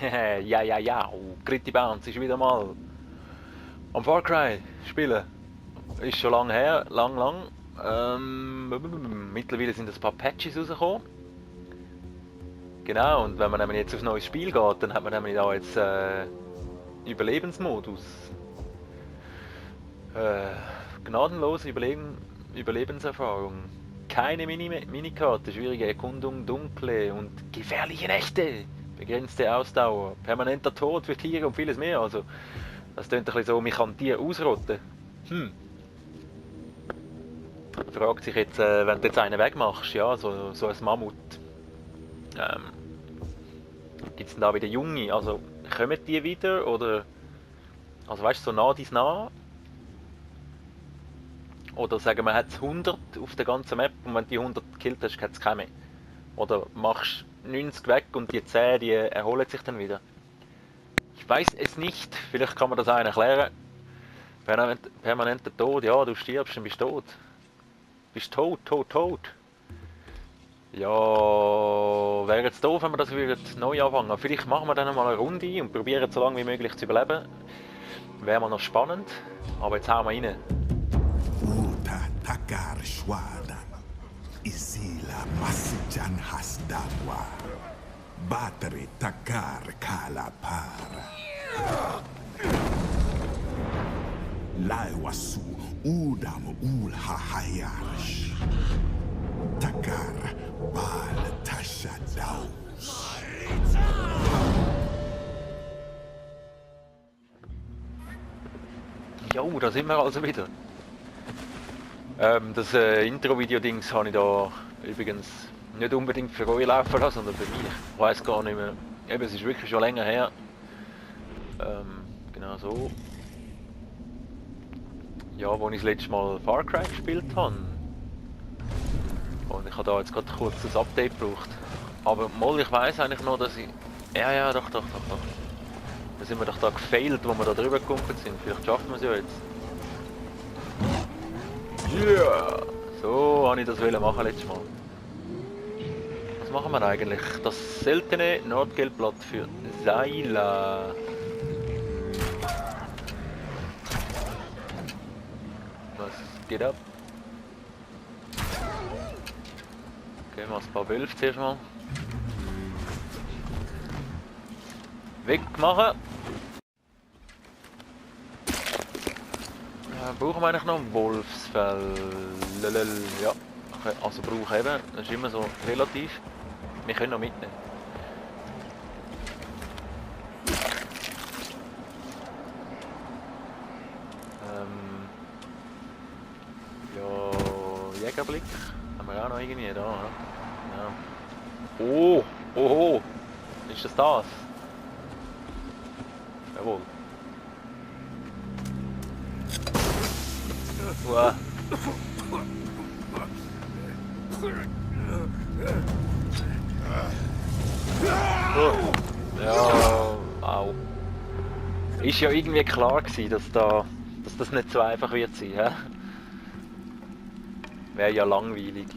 Ja, ja, ja. Gritty Bounce ist wieder mal am Far Cry spielen. Ist schon lange her, lang. Mittlerweile sind ein paar Patches rausgekommen. Genau, und wenn man nämlich jetzt auf ein neues Spiel geht, dann hat man nämlich da jetzt Überlebensmodus. Gnadenlose Überlebenserfahrung. Keine Minikarte, schwierige Erkundung, dunkle und gefährliche Nächte. Begrenzte Ausdauer, permanenter Tod für Tiere und vieles mehr. Also, das klingt ein bisschen so, man kann Tiere ausrotten. Fragt sich jetzt, wenn du jetzt einen wegmachst, ja, so ein Mammut, gibt es denn da wieder Junge? Also, kommen die wieder oder, also weißt du, so nah dies nah? Oder sagen wir, hat es 100 auf der ganzen Map und wenn du die 100 gekillt hast, hat es keine mehr? Oder machst 90 weg und die 10, die erholen sich dann wieder? Ich weiß es nicht, vielleicht kann man das einen erklären. Permanenter Tod, ja, du stirbst und bist tot. Bist tot. Ja, wäre jetzt doof, wenn wir das wieder neu anfangen. Vielleicht machen wir dann mal eine Runde und probieren so lange wie möglich zu überleben. Wäre mal noch spannend. Aber jetzt hauen wir rein. Uta takar shwadan. Isila masijan hasdawa. Battery takar kalapara. Laiwasu udam ulhahayash. Takar bal tashadaus. Jo, da sind wir also wieder. Das Intro-Video-Dings habe ich da übrigens nicht unbedingt für euch laufen lassen, sondern für mich. Ich weiß gar nicht mehr. Eben, es ist wirklich schon länger her. Genau so. Ja, wo ich das letzte Mal Far Cry gespielt habe. Und ich habe da jetzt gerade kurz das Update gebraucht. Aber mal, ich weiß eigentlich noch, dass ich... Ja, doch. Da sind wir doch da gefailt, wo wir da drüber gekumpelt sind. Vielleicht schaffen wir es ja jetzt. Yeah! So habe ich das machen letztes Mal. Was machen wir eigentlich? Das seltene Nordgelbblatt für Sayla. Was geht ab? Okay, mal ein paar Wölfe zuerst mal. Wegmachen! Ja, brauchen wir eigentlich noch ein Wolfsfell? Ja, okay, also brauchen eben, das ist immer so relativ. Wir können noch mitnehmen. Ja, Jägerblick haben wir auch noch irgendwie da, oder? Ja. Oh, oho, ist das das? Jawohl. Wow. Oh. Ja, au. Ist ja irgendwie klar gewesen, dass das nicht so einfach wird sein, hä? Wäre ja langweilig.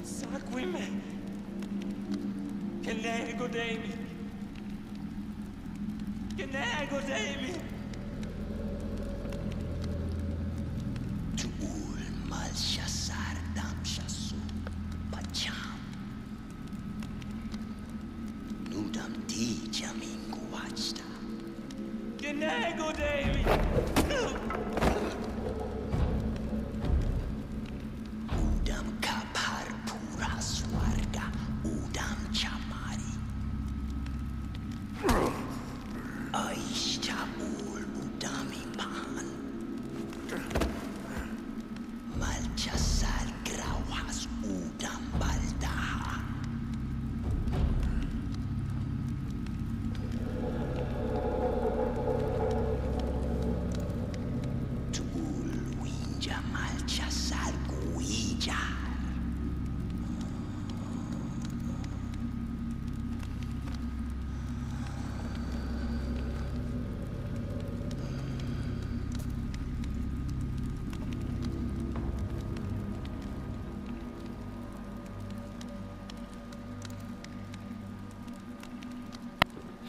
Seguimi. Che nego Damien. Che nego Damien. Tuul malshasar damshasu pacham. Nudam di jamingu wachta. Che nego Damien. Udam kapar pura swarga. Udam chamari. Aishta ul udami pan. Malchasar grauhas udam baldaha.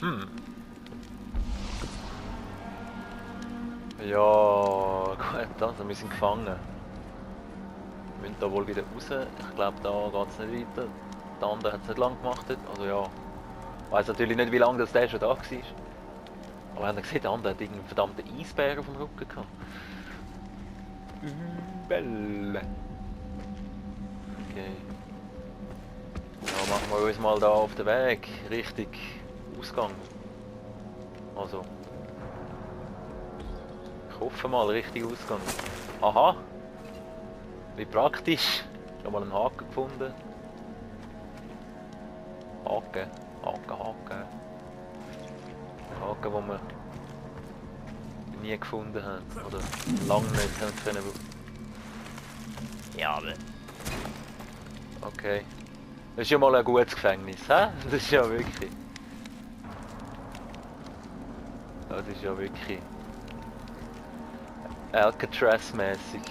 Hm. Ja, gut, also wir sind gefangen. Wir müssen da wohl wieder raus. Ich glaube, da geht es nicht weiter. Der andere hat es nicht lang gemacht. Also ja. Ich weiss natürlich nicht, wie lange das der schon da war. Aber habt ihr gesehen, der andere hat irgendeinen verdammten Eisbär auf dem Rücken gehabt. Übel. Okay. Ja, machen wir uns mal da auf den Weg. Richtung Ausgang. Also. Ich hoffe mal, richtig Ausgang. Aha! Wie praktisch! Ich habe mal einen Haken gefunden. Haken. Haken. Ein Haken, den wir nie gefunden haben. Oder lange nicht haben können. Ja, aber. Okay. Das ist ja mal ein gutes Gefängnis, hä? Das ist ja wirklich. Das ist ja wirklich. Alcatraz-mäßig.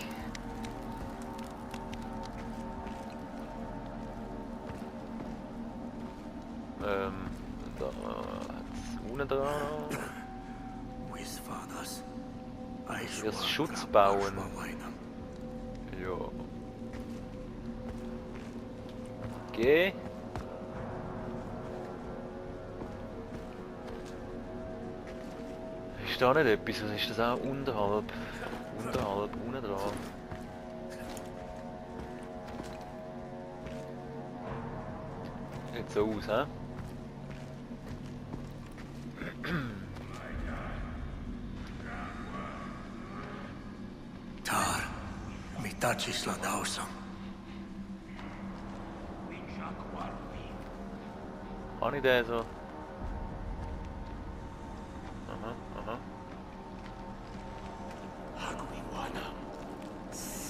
Da hat's unten dran. Das Schutz bauen. Ja. Okay. Ist da nicht etwas? Was ist das auch unterhalb? Unterhalb, unten dran. Sieht so aus, hä? Tar, mitachis la dausam. Kann ich den so? Aha.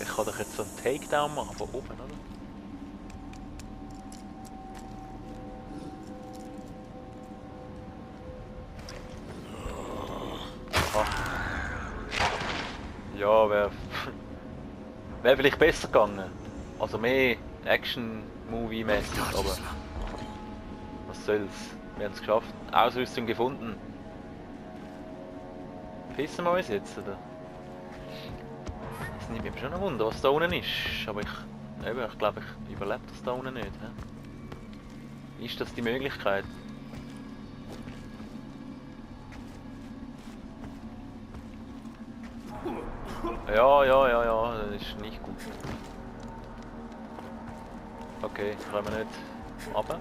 Ich kann doch jetzt so einen Takedown machen von oben, oder? Aha. Ja, wäre vielleicht besser gegangen. Also mehr Action-Movie-mäßig, aber was soll's. Wir haben es geschafft. Ausrüstung gefunden. Pissen wir uns jetzt, oder? Es nimmt mich schon ein Wunder, was da unten ist. Aber ich glaube, ich überlebe das da unten nicht. He? Ist das die Möglichkeit? Ja, das ist nicht gut. Okay, können wir nicht runter.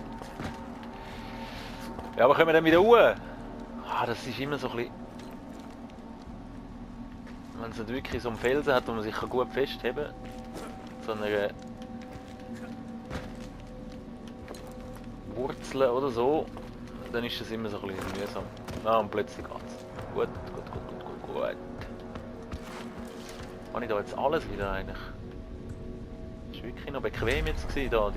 Ja, aber können wir dann wieder hoch? Ah, das ist immer so ein bisschen... Wenn es nicht wirklich so einen Felsen hat, wo man sich gut festheben kann, so eine Wurzel oder so, dann ist das immer so ein bisschen mühsam. Ah, und plötzlich geht's. Gut. Habe ich da jetzt alles wieder eigentlich? Das war wirklich noch bequem jetzt gewesen, da,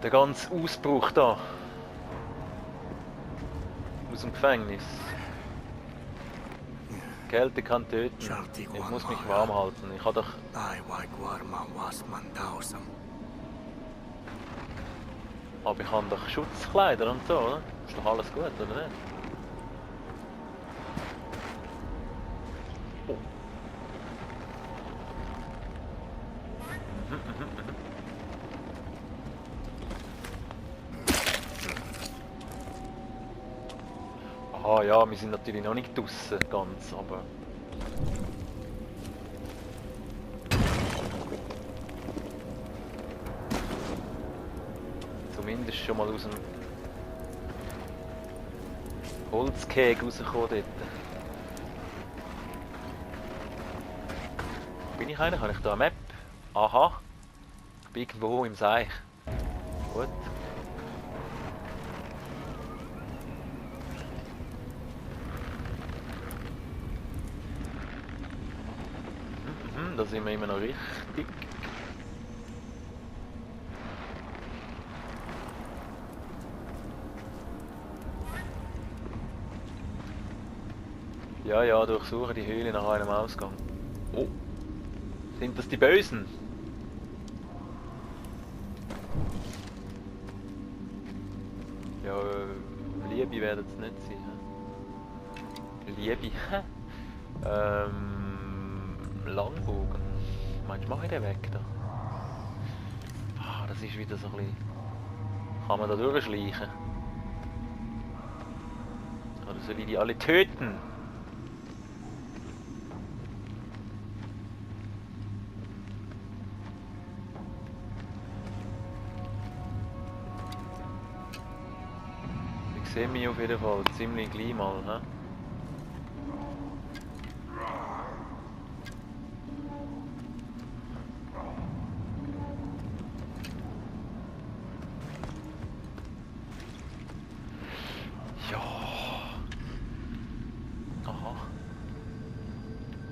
der ganze Ausbruch da. Aus dem Gefängnis. Kälte kann töten. Ich muss mich warm halten. Ich habe doch... Aber ich habe doch Schutzkleider und so, oder? Ist doch alles gut, oder nicht? Oh. Aha, ja, wir sind natürlich noch nicht draussen ganz, aber... Zumindest schon mal aus dem Holzkeg rausgekommen dort. Bin ich eigentlich? Habe ich da eine Map? Aha. Ich bin irgendwo im Seich. Gut. Da sind wir immer noch richtig. Ja, durchsuche die Höhle nach einem Ausgang. Oh, sind das die Bösen? Ja, Liebe werden es nicht sein. He? Liebe? Langbogen. Meinst du, mache ich den weg da? Ah, das ist wieder so ein bisschen... Kann man da durchschleichen? Oder soll ich die alle töten? Ich sehe mich auf jeden Fall ziemlich gleich mal, ne? Ja. Aha.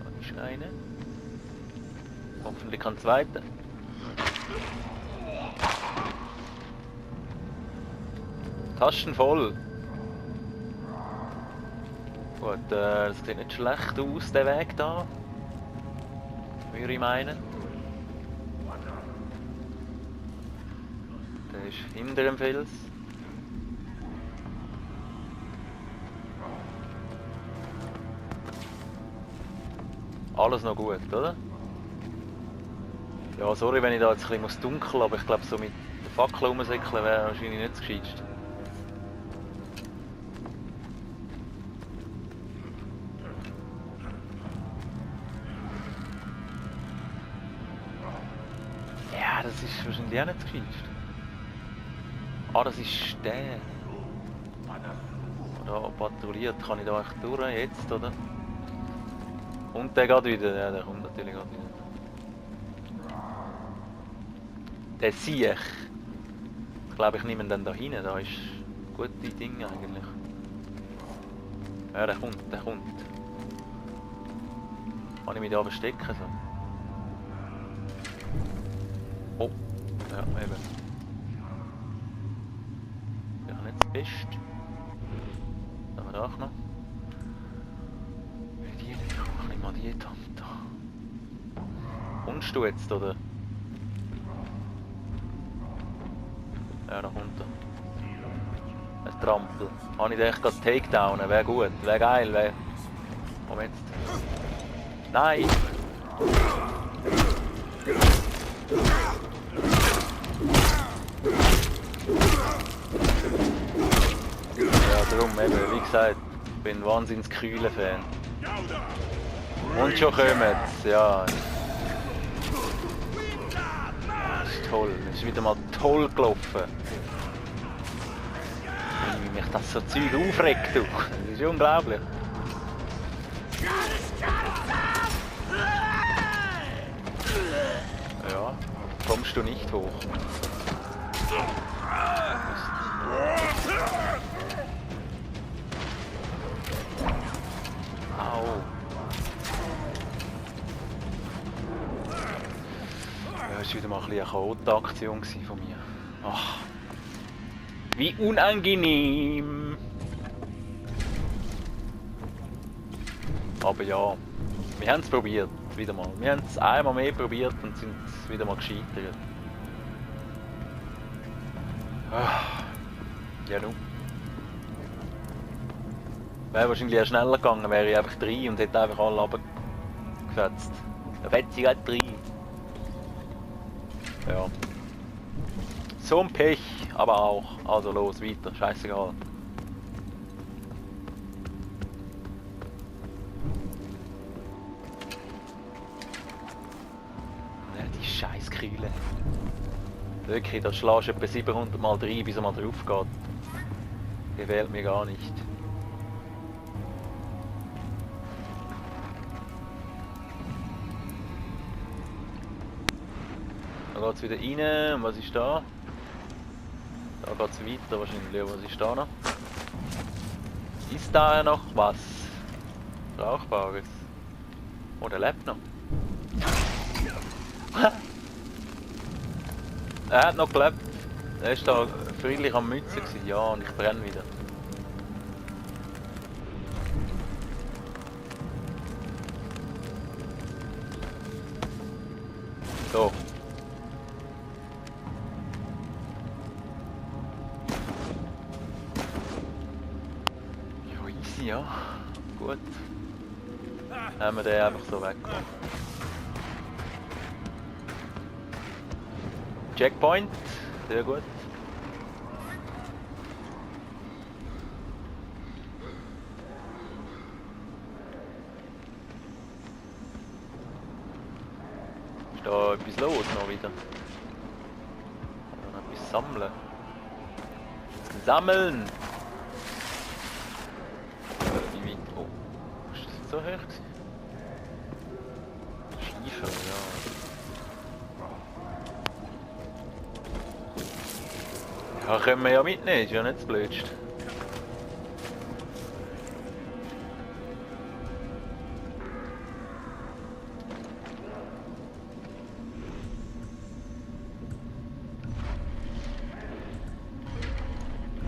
Da ist eine. Hoffentlich kein zweiter. Taschen voll. Gut, das sieht nicht schlecht aus, der Weg da. Würde ich meinen. Der ist hinter dem Fels. Alles noch gut, oder? Ja, sorry, wenn ich da jetzt ein bisschen dunkel, aber ich glaube, so mit der Fackel rumsäckeln wäre wahrscheinlich nicht das Gescheiteste. Ja, das ist wahrscheinlich auch nicht das Gescheiteste. Ah, das ist der. Da patrouilliert. Kann ich da echt durch jetzt, oder? Und der geht wieder. Ja, der kommt natürlich gerade wieder. Der Siech. Ich glaube, ich nehme ihn dann da hinten. Da ist gute Ding eigentlich. Ja, der kommt, der kommt. Kann ich mich da verstecken? So? Oh, ja, eben. Ich habe nicht das Beste. Da haben wir auch noch. Wie die denn? Ich nehme mal die Tante. Kommst du jetzt, oder? Ja, da kommt er. Ein Trampel. Habe ich den echt gerade Takedownen? Wäre gut, wäre geil, wäre... Moment. Nein! Ja, darum eben, wie gesagt, ich bin ein wahnsinns kühler Fan. Und schon kommt's, ja. Das ist toll, das ist wieder mal toll gelaufen. Wie mich das so Zeug aufregt, du. Das ist unglaublich. Ja, kommst du nicht hoch. Au. Ja, das war wieder mal ein bisschen eine Chaotenaktion von mir. Ach. Wie unangenehm! Aber ja, wir haben es probiert, wieder mal. Wir haben es einmal mehr probiert und sind wieder mal gescheitert. Ja nun. Wäre wahrscheinlich eher schneller gegangen, wäre ich einfach rein und hätte einfach alle runtergefetzt. Dann fetzt ich gerade rein. Ja. So ein Pech, aber auch. Also los, weiter, scheißegal. Ja, die scheiß Kühle. Wirklich, da schlägst du etwa 700 Mal rein, bis er mal drauf geht. Gefällt mir gar nicht. Da geht es wieder rein. Und was ist da? Da geht es weiter wahrscheinlich. Was ist da noch? Ist da noch was? Brauchbares? Oh, der lebt noch. Er hat noch gelebt. Er ist da friedlich am Mützen gewesen. Ja, und ich brenne wieder. So. gewesen, ja. Gut. Haben wir den einfach so weg. Checkpoint, sehr gut. Ist da etwas los noch wieder? Noch etwas sammeln. Sammeln! Wie weit? Oh, ist das so hoch gewesen? Schiefer, ja. Ja, können wir ja mitnehmen, ist ja nicht das Blödste.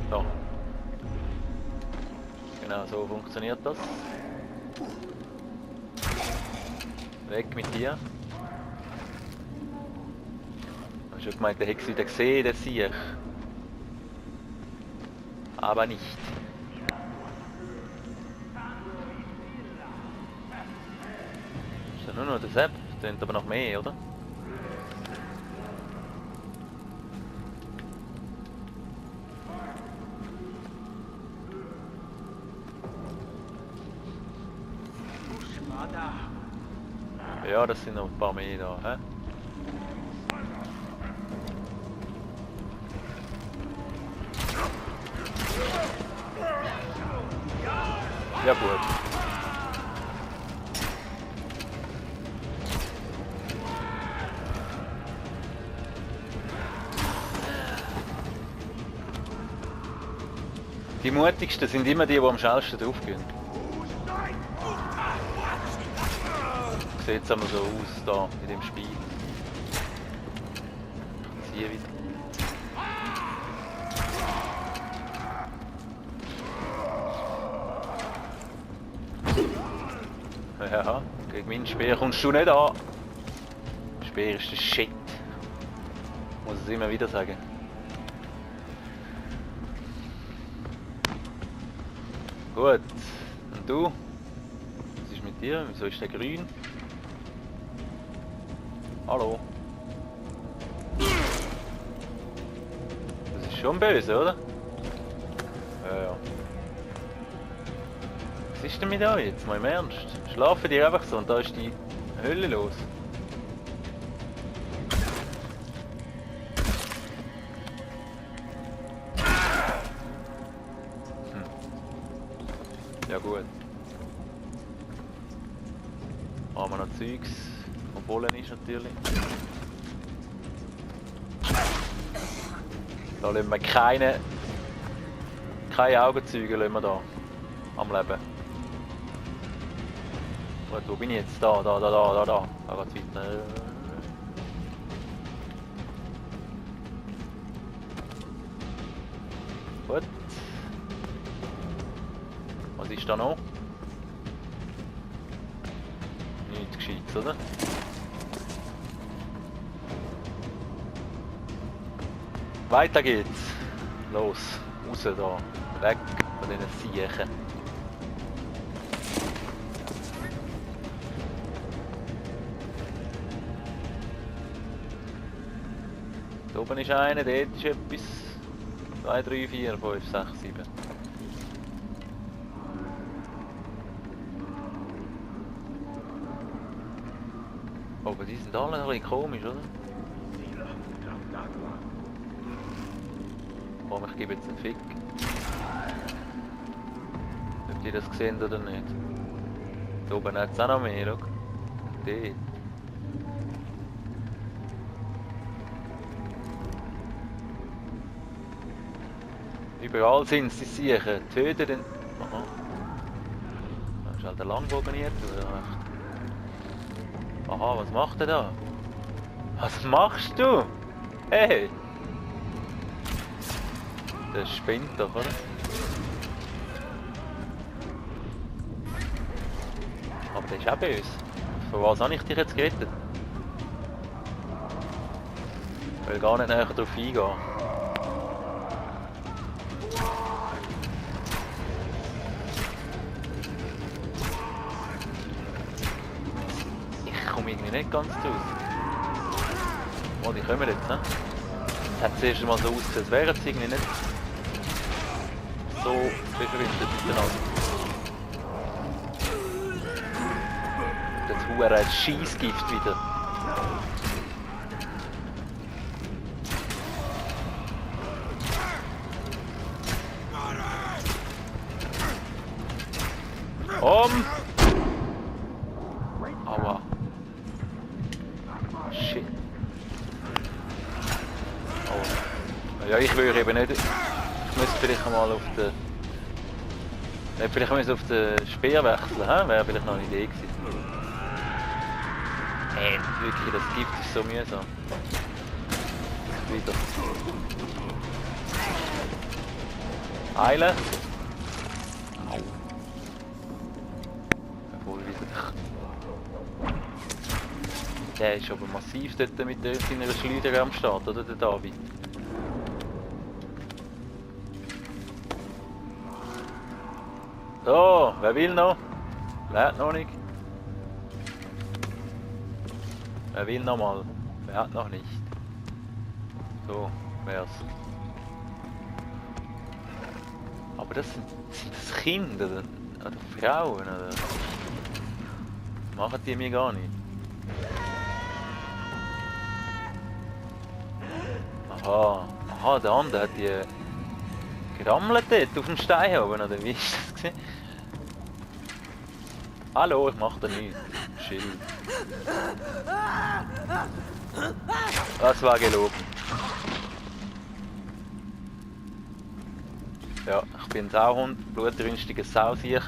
So. Genau so funktioniert das. Weg mit dir. Ich habe schon gemeint, der hätte es wieder gesehen, der Sieg. Aber nicht. Ist ja nur noch der Sepp, das sind aber noch mehr, oder? Ja, das sind noch ein paar mehr da, hä? Ja gut. Die mutigsten sind immer die am schnellsten draufgehen. Sieht es einmal so aus da in dem Spiel. Ich ziehe wieder. Ja, gegen meinen Speer kommst du nicht an. Speer ist der Shit. Muss es immer wieder sagen. Gut. Und du? Was ist mit dir? Wieso ist der grün? Hallo? Das ist schon böse, oder? Ja, ja. Was ist denn mit euch jetzt mal im Ernst? Schlafen die einfach so und da ist die Hölle los? Ja gut. Haben wir noch Zeugs, wo Bullen ist natürlich. Da lassen wir keine Augenzeuge lassen wir da am Leben. Gut, wo bin ich jetzt? Da geht's weiter. Gut. Was ist da noch? Nichts Gescheites, oder? Weiter geht's. Los, raus da. Weg von diesen Siechen. Da oben ist einer, dort ist etwas. 2, 3, 4, 5, 6, 7. Aber die sind alle ein bisschen komisch, oder? Komm, ich gebe jetzt einen Fick. Ob die das gesehen oder nicht. Da oben hat es auch noch mehr, schau. Dort. Überall sind sie sicher. Töten den... Aha. Das ist halt der Langbogen jetzt, oder? Aha, was macht er da? Was machst du? Hey! Der spinnt doch, oder? Aber der ist auch böse. Von was habe ich dich jetzt gerettet? Ich will gar nicht näher darauf eingehen. komme irgendwie nicht ganz draus. Oh, die kommen jetzt, ne? Es hat zuerst mal so ausgesehen, als wären sie irgendwie nicht so befreundet miteinander. Das hure Scheissgift wieder. Aua. Shit. Oh. Ja, ich würde eben nicht. Ich müsste vielleicht mal auf den. Vielleicht müssen wir auf den Speer wechseln, he? Wäre vielleicht noch eine Idee gewesen. Hey, wirklich, das Gift ist so mühsam. Wieder. Heilen. Au. Obwohl wieder. Der ist aber massiv dort mit seiner Schleuder am Start, oder der David? So, wer will noch? Wer noch nicht? Wer will noch mal? Wer hat noch nicht? So, wär's. Aber das sind das Kinder oder Frauen oder? Machen die mir gar nicht. Aha, der andere hat die gerammelt dort auf dem Stein oben, oder wie ist das gewesen? Hallo, ich mach da nichts. Chill. Das war gelogen. Ja, ich bin ein Sauhund, blutrünstiger Sausiech.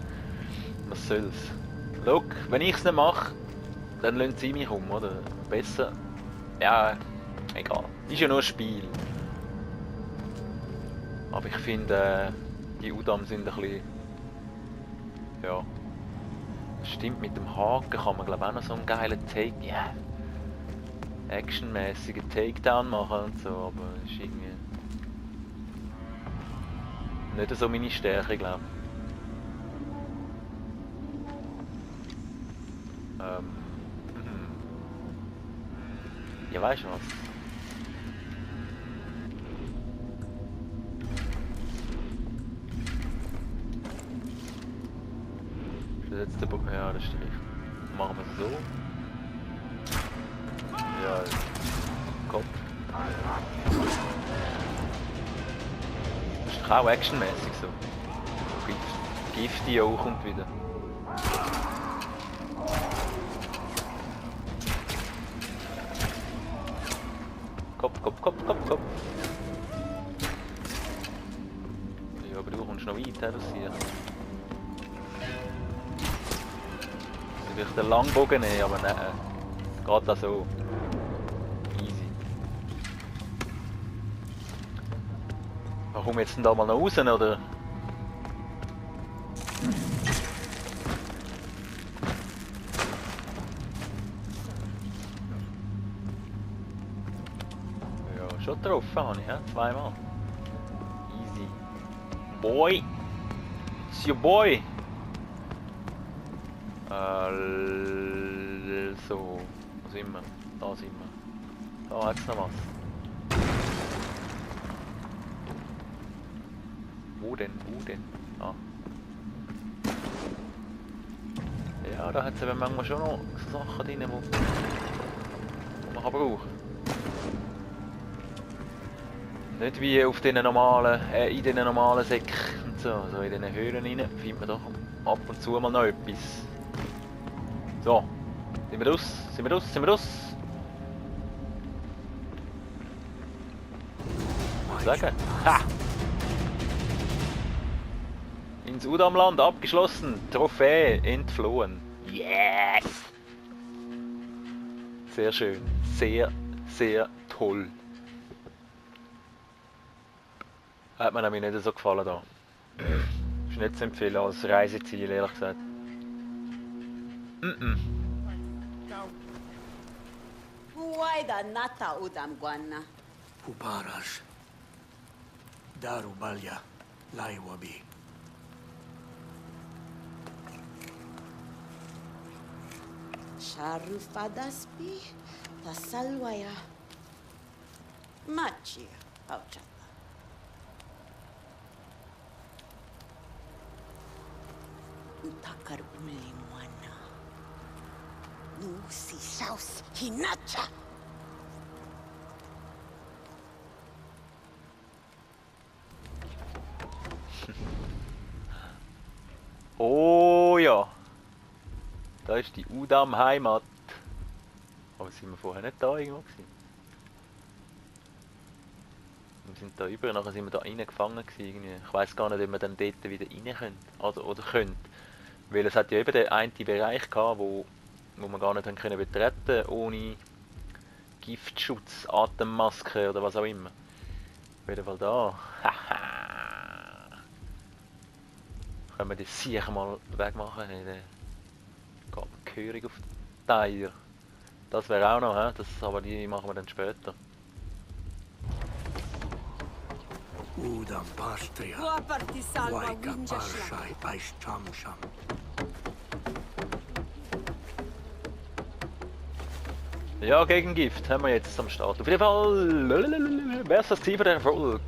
Was soll's? Look, wenn ich's nicht mache, dann lassen sie mich um, oder? Besser. Ja, egal. Ist ja nur ein Spiel. Aber ich finde, die Udam sind ein bisschen. Ja. Stimmt, mit dem Haken kann man glaube ich auch noch so einen geilen Take. Ja. Actionmäßigen Takedown machen und so, aber ist irgendwie. Nicht so meine Stärke, glaube ich. Ja, weißt du was? Ist das jetzt der Bock? Ja, das ist der richtige. Machen wir es so. Ja, Kopf. Das ist doch auch actionmäßig so. Gifty auch kommt wieder. Kopf. Ja, aber du kommst noch weit, das hier. Ich will den Langbogen nehmen, aber nein. Geht das so. Easy. Warum jetzt denn da mal noch raus, oder? Ja, schon getroffen habe ich, ja? Zweimal. Easy. Boy! It's your boy! So, wo sind wir? Da sind wir. Da hat's noch was. Wo denn? Ah. Ja, da hat es eben manchmal schon noch so Sachen drin, die man kann brauchen. Nicht wie auf den normalen, in den normalen Säcken und so, so in den Höhlen rein, findet man doch ab und zu mal noch etwas. So, sind wir raus? Sagen? Ha! Ins Udamland abgeschlossen, Trophäe entflohen. Yes! Sehr schön, sehr toll. Hat mir nämlich nicht so gefallen da. Ist nicht zu empfehlen als Reiseziel, ehrlich gesagt. Huwaida nata udam guanna. Puparash. Darubalya. Laiwabi. Sharufadaspi, Tasalwaya. Machi, Auchata. Takar uli mwana. Nu si saus hinacha. Oh ja. Da ist die Udam-Heimat. Aber sind wir vorher nicht da irgendwo gewesen? Wir sind da über, nachher sind wir da reingefangen gewesen irgendwie. Ich weiss gar nicht, ob wir dann dort wieder rein können. Oder können. Weil es hat ja eben den einen Bereich gehabt, wo wir gar nicht haben können betreten ohne Giftschutz, Atemmaske oder was auch immer. Auf jeden Fall da. Können wir das sicher mal wegmachen? Dann geht man gehörig auf die Eier. Das wäre auch noch, aber die machen wir dann später. Udam Pastria. Guaparti salva Waika winja Parshai Pais Chamsham. Ja, gegen Gift haben wir jetzt am Start. Auf jeden Fall wäre es das Ziel für den Erfolg.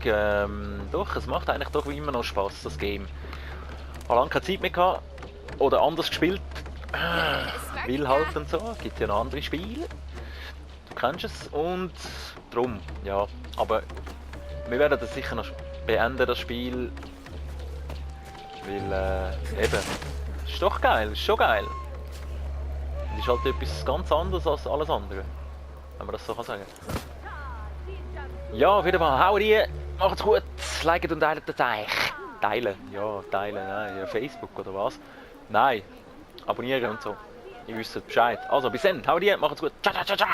Doch, es macht eigentlich doch wie immer noch Spaß, das Game. Ich habe lange keine Zeit mehr gehabt. Oder anders gespielt. Will halt und so. Gibt ja noch andere Spiele. Du kennst es. Und drum, ja. Aber wir werden das sicher noch beenden, das Spiel. Weil, eben. Es ist doch geil, ist schon geil. Es ist halt etwas ganz anderes als alles andere. Wenn man das so sagen kann. Ja, auf jeden Fall, haut rein, macht's gut, liket und teilt den Teich. Teilen, ja, teilen, nein, ja, Facebook oder was? Nein, abonnieren und so. Ihr wisst Bescheid. Also, bis dann, haut rein, macht's gut. Ciao, ciao, ciao, ciao.